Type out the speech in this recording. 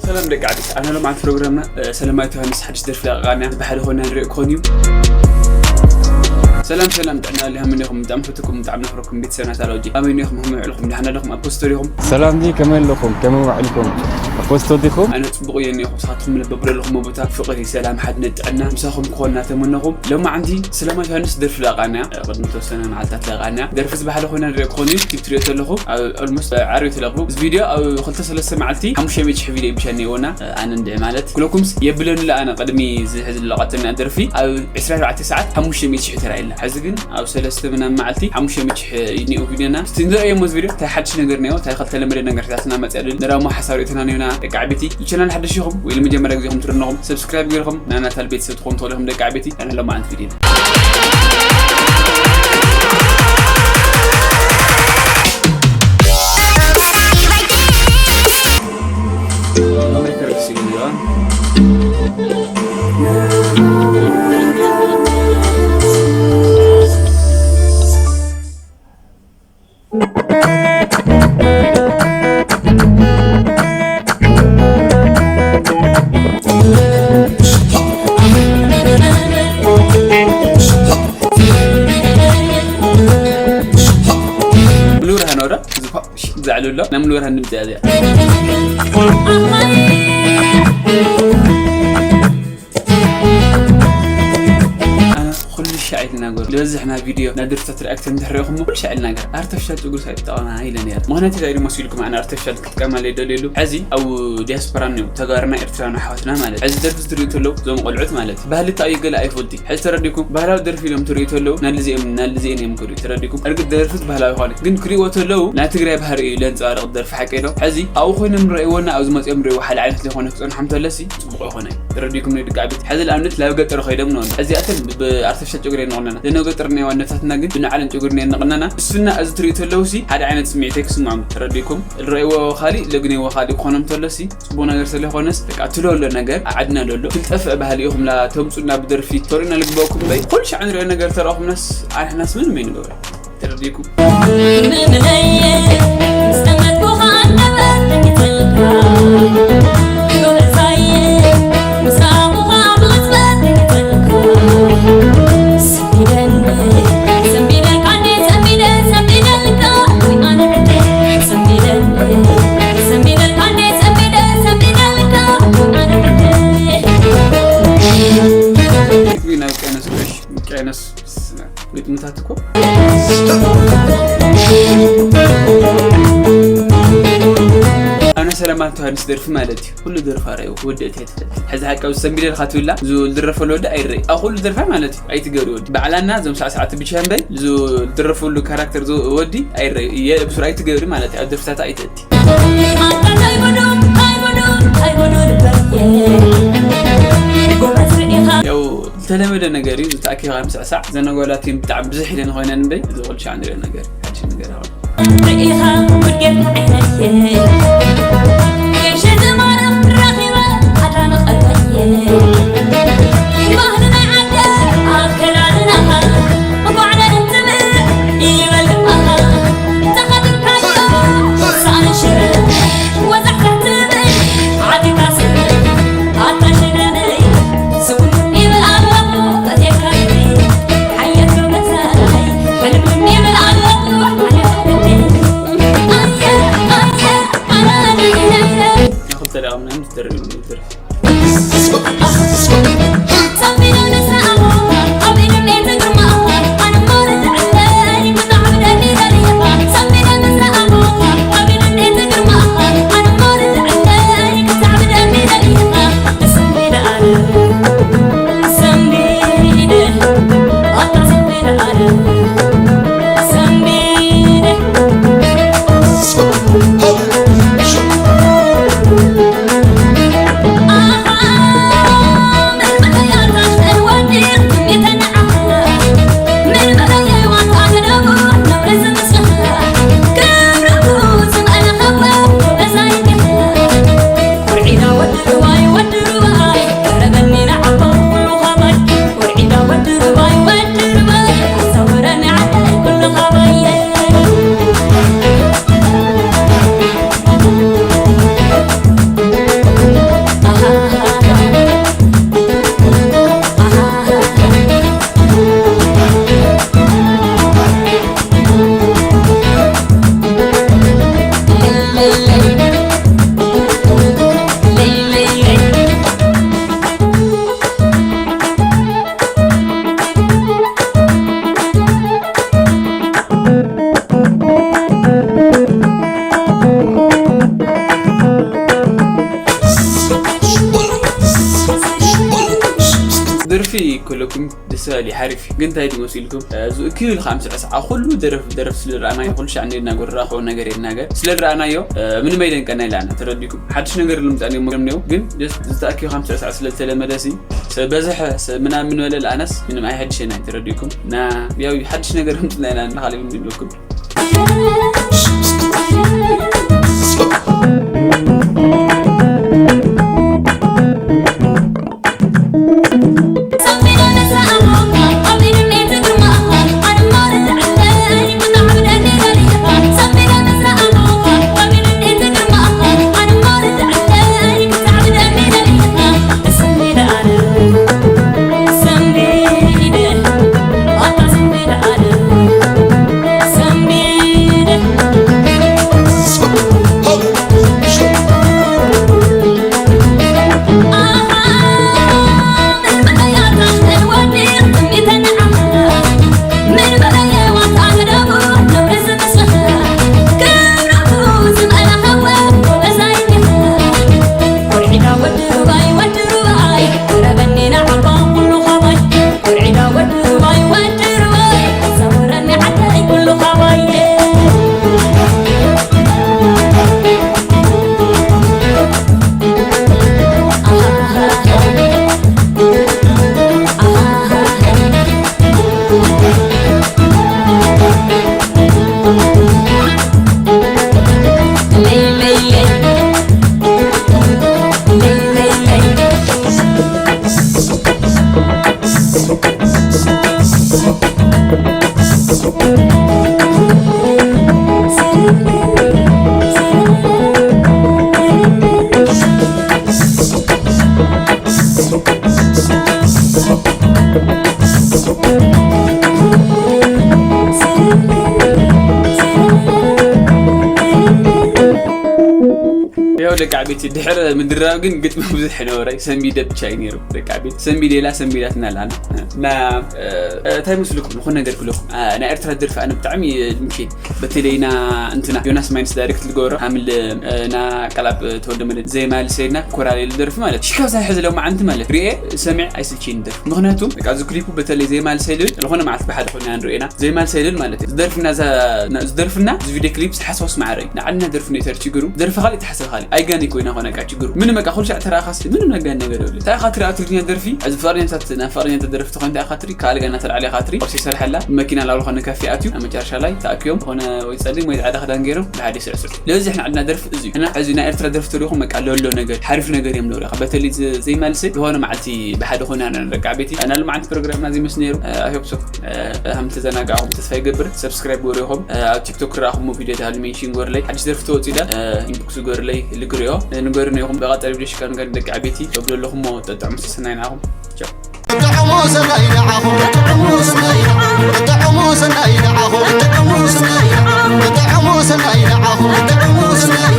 ሰላም ደቂ ዓዲ፣ ኣነ ሎማዓንቲ ፕሮግራምና፣ እ፣ ሰላማዊት ዮሃንስ ሓድሽ ደርፊ ለቃቃና ዝበሓለ ኮይና ንሪኦ ክኾን እዩ። ሰላም ሰላም፣ ጥዕና ኣሊሃ፣ መን ኢኹም? ብጣዕሚ ፈትኩም፣ ብጣዕሚ ነፍረኩም ቤተሰብና ታላውጂ። ኣበይ እኒኹም? ከመይ ውዕልኩም? ደሓን ኣለኹም? ኣብ ፖስቶ ዲኹም? ሰላም ዲ፣ ከመይ ኣለኹም? ከመይ ውዕልኩም? ኣብ ፖስቶ ዲኹም? ኣነ ጽቡቕ እየ እኒኹም። ንስኻትኩም ልበ ብለኹም ቦታ ፍቕሪ፣ ሰላም፣ ሓድነት፣ ጥዕና ምሳኹም ክኾን እናተመነኹም፣ ሎማዓንቲ ሰላማዊት ዮሃንስ ደርፊ ለቃና፣ እ፣ ቅድሚ ተወሰነ መዓልታት ለቃና። ደርፊ ዝበሓለ ኮይና ንሪኦ ክኾን እዩ። ቲፕ ትሪኦ ተለኹ፣ ኣብ ኦልሞስት ዓርቢ ተለቕቡ። እዚ ቪድዮ ኣብ ክልተ ሰለስተ መዓልቲ ሓሙሽተ ሚእቲ ሺሕ ቪድዮ ይብሻ ነይወና። ኣነ እንድዒ ማለት ኩለኩምስ የብለንላ። ኣነ ቅድሚ እዚ ሕዚ ለቐተና ደርፊ ኣብ ዕስራ ኣርባዕተ ሰዓት ሓሙሽተ ሚእቲ ሺሕ ተራኢላ። ሕዚ ግን ኣብ ሰለስተ ምናምን መዓልቲ ሓሙሽተ ሚእቲ ሺሕ እዩ ኒኡ ቪድዮና። እስቲ ንርእዮ እሞ እዚ ቪድዮ እንታይ ሓድሽ ነገር ነይዎ፣ እንታይ ከልተለመደ ነገር ሒዛትና መጽያ ዶ ንራሞ ሓሳብ ርእዮትና ነይና። ደቂ ዓበይቲ፣ ቻናል ሓድሽ ኢኹም ወይ ንመጀመርያ ግዜኹም ትርነኹም፣ ሰብስክራይብ ገይርኹም ናና ታል ቤተሰብ ትኾኑ ተለኹም ደቂ ዓበይቲ። ኣነ ሎማዓንቲ ቪድዮ ብሉር ሃኖራ ዝፋ- ሽ- ዝዓሉ ኣሎ። ናይ ሙሉ ብርሃን ድምፂ እያ እዚኣ። ኣነ ኩሉ ሻዕ ኢልና ገሩ ዝበዝሕ ናይ ቪድዮ ናይ ድርሰት ሪኣክት እንድሕር ኢኹም ኩሉ ሻዕ ኢልና ገር ኣርተፊሻል ጨጉሪ ሳይጠቐማ ኢለ ነይረ። ምኽንያት እንታይ ድማ ሲልኩም ኣነ ኣርተፊሻል ክጥቀማ ለይደልየሉ። ሕዚ ኣብ ዲያስፖራ እኒኦ ተጋሩና ኤርትራውያን ኣሕዋትና ማለት ሕዚ ደርፊ ዝትሪኡ ተለዉ እዞም ቆልዑት ማለት ባህሊ እንታይ እዩ ገለ ኣይፈልጡ። ሕዚ ተረዲኩም ባህላዊ ደርፊ ኢሎም ትሪኡ ተለዉ ናልዚኦም ናልዚኤን እዮም ክሪኡ ተረዲኩም። እርግጥ ደርፊ ባህላዊ ኾነ ግን ክሪእዎ ተለዉ ናይ ትግራይ ባህሪ እዩ ለንፀባርቕ ደርፊ ሓቂ ዶ? ሕዚ ኣብኡ ኮይኖም ንረእይዎና ኣብዚ መፂኦም ንሪእዎ ሓደ ዓይነት ዘይኮነ ክፀንሖም ተለሲ ፅቡቕ ይኾነ እዩ። ተረዲኩም ንድቂ ዓቤት ሕዚ ንኣብነት ላብ ገጠር ኸይዶም ንወን እዚኣተን ብኣርተፊሻል ጨጉሪ የንቕነና ዘነ ገጠር ናይ ዋነታትና ግን ብንዓለን ጨጉሪ የንቕነና። እሱና እዚ ትሪኡ ተለዉ ሲ ሓደ ዓይነት ስምዒት ክስምዖም ተረዲኩም። ዝረእይዎ ካሊእ ለግነይዎ ካሊእ ክኾኖም ተለሲ ጽቡቕ ነገር ስለይኾነስ በቃ እቲ ለሎ ነገር ዓድና ለሎ ትልጠፍዕ ባህሊ ኢኹም ላ ተምጹና ብደርፊ ተርእና ልግበእኩም በይ ኩሉ ሻዕ ንሪኦ ነገር ተረእኹምናስ ኣንሕናስ ምንም ኣይንገብር። ተረዲኩም። ግጥምታት እኮ ኣነ ሰለማን ተዋንስ ደርፊ ማለት እዩ። ኩሉ ደርፋ ራዩ ወዲ እቲ ኣይትፈልጥ። ሕዚ ሓቂ ኣብዚ ሰንቢደ ኢልካ ትብላ ዝድረፈሉ ወዲ ኣይረይ ኣብ ኩሉ ደርፋ ማለት እዩ። ኣይትገሪ ወዲ ባዕላና እዞም ሳዕሳዕቲ ብቻ እምበይ ዝድረፈሉ ካራክተር ወዲ ኣይረይ የብሱር ኣይትገሪ ማለት እዩ። ኣብ ደርፍታታ ኣይትእቲ። ያው ዝተለመደ ነገር እዩ። ዝተኣኪኻ ምስዕሳዕ ዘነጓላት እዮም ብጣዕሚ ብዙሕ ኢለን ኮይነን እምበይ እዚ ቁልሻ ንሪኦ ነገር ሓድሽ ነገር ይኸውን። ርኢኻ ጉድ ጌርካ ዓይነየ ጌሸ ዝማረም ራኺበ ኣዳሚ ቐልበየ ባህሊ ናይ ዓደ ኣከዳድናኻ እንኳዕ ነንትምእ ይበልባኻ ተኸድንካዮ ሳእኒ ሽረ ወዛሕታ ትብል ዓዲካ ስብ ኣታ ሸገነይ ስጉም ይብል ኣለኹ እቴካኒ ሓየት መሳይ ሕልምም ይብል ኣለኹ ዓለምኒ ኣየ ኣየ ኣየ ንኽልተ ደኣ ምናምን ዝደርብ ዝደርፍ ክለኩም ደስ በሃሊ ሓሪፍ እዩ። ግን እንታይ ድዩ መሲልኩም? እ፣ ዝእክብል ኸዓ ምስ ዕስዓ ኩሉ ደረፍ ደረፍ ስለ ረኣናዮ፣ ኩሉ ሻዕ እንዴና ጎረራ ክኸውን ነገር የናገር ስለ ረኣናዮ፣ እ፣ ምንም ኣይደንቀና ኢላና ተረዲኩም። ሓድሽ ነገር ልምጻ ነዮም ግን ደስ ዝተኣኪቡ ኸዓ ምስ ዕስዓ ስለ ዝተለመደ ሲ፣ ሰብ በዝሐ ሰብ ምናምን ምን በለ ለኣነስ ምንም ኣይሐድሸና እዩ ተረዲኩም። ና ያው ሓድሽ ነገር ምጽና ኢላና ካልእ ምን ይብለኩም? ያው ደቂ ዓበይቲ ድሕሪ ምድራብ ግን ግጥሚ ብዙሕ ነበረ። ሰንቢደ ብቻ እዩ ነይሩ። ደቂ ዓበይቲ ሰንቢደ ኢላ ሰንቢዳትና ኣላ። እና፣ እ፣ እንታይ መስልኩም? ዝኾነ ነገር ክብለኩም። እ፣ ናይ ኤርትራ ደርፊ ኣነ ብጣዕሚ ይምቸኒ። በተለይ ና እንትና ዮናስ ማይንስ ዳይሬክት ዝገበሮ ሓምል፣ እ፣ ና ቀላብ ተወልደ መድህን ዜማ ልሰይድና ኮራል ኢሉ ደርፊ ማለት ሽካብ ሳይ ሕዚ ሎማዓንቲ ማለት ሪኤ ሰሚዕ ኣይስልችይን ደርፊ። ምኽንያቱ በቃ እዚ ክሊፑ በተለይ ዜማ ልሰይልን ዝኾነ መዓልቲ ብሓደ ኮይና ንሪኤና ዜማ ልሰይልን ማለት እዩ። ዝደርፍና ዛ-፣ ና-፣ ዝደርፍና እዚ ቪድዮ ክሊፕ ሓስዋስ ማዕረ እዩ። ንዓድና ደርፊ ኔተር ችግሩ ደርፊ ካልእ ተሓሰብ ካልእ ኣይጋን ይኮይና ኾነ ቃ ችግሩ ምንም በቃ ኩሉ ሻዕ ተራኻስ ምንም ነጋን ነገር የብሉ። እንታይ ኢኻ ትሪኣ ትግርኛ ደርፊ እዚ ፍቕረኛታት ናብ ፍቕረኛታት ደርፊ ተኾይኑ እንታይ ኢኻ ትሪ ካልእ ጋና ተላዕለ ኢኻ ትሪ ቁርሲ ይሰርሐላ መኪና ላብሉ ኾነ ካፌ ኣትዩ ኣብ መጨረሻ ላይ ተኣኪቦም ኾነ ወይ ጸሊም ወይ ጻዕዳ ክዳን ገይሮም ብሓደ ይስዕስዑ። ለዚ ሕና ዓድና ደርፊ እዚ እዩ። ሕና እዚ ናይ ኤርትራ ደርፊ ተሪኹም በቃ ለሎ ነገር ሓሪፍ ነገር እዮም ለውለኻ። በተለይ ዘ-፣ ዘይማልሰ ዝኾነ መዓልቲ ብሓደ ኮይና ንርኢ ደቂ ዓበይቲ። እና ሎማዓንቲ ፕሮግራምና እዚ ምስ ነይሩ፣ እ፣ I hope so። እ፣ ከም ተዘናጋዕኹም ተስፋ ይገብር። ሰብስክራይብ ገሩ ኢኹም። እ፣ ኣብ ቲክቶክ ክረኣኹም ቪድዮ ተሃሉ ሜንሽን ገሩለይ። ሓድሽ ደርፊ ተወፂኡ ዳ፣ እ፣ ኢንቦክስ ገሩለይ ልግሪኦ። እ፣ ንገሩና ኢኹም። ብቐፃሊ ቪድዮ ሽቃ ንገር ደቂ ዓበይቲ። ተብሎ ኣለኹም ሞ ጠጥዕሙ ሰናይ ንዓኹም። ቻው። ጥዕሙ ሰናይ ንዓኹም። ጥዕሙ ሰናይ ንዓኹም። ጥዕሙ ሰናይ ንዓኹም። ጥዕሙ ሰናይ